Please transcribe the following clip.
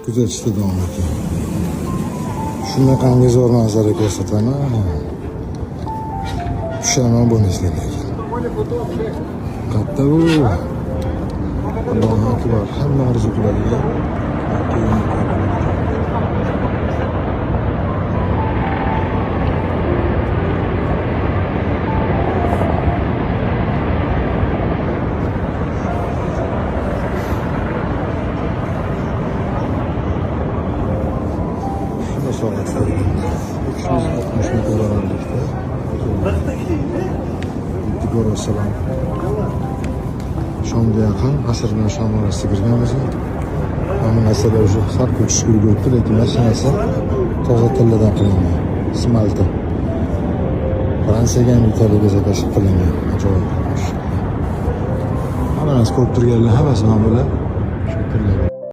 Kuzatishda davom eting. Shunaqangi zo'r manzara ko'rsataman. Pushaymon bo'lmaysizlar lekin. Katta bu. Allohu akbar. Hamma orzularga. Shunda soat 360 metr balandlikda. Ko'rasizlar. Shomga yaqin, asr bilan shom orasida kirganmiz. Mana bu narsalar уже sal ko'chishga ulguribdi, lekin mashinasi toza tilladan qilingan. Smalta. Fransiyaga ham, Italiyaga заказ qilingan. Ajoyib. Hamma narsa ko'rib turganlar hammasi mana bular shu tilladan.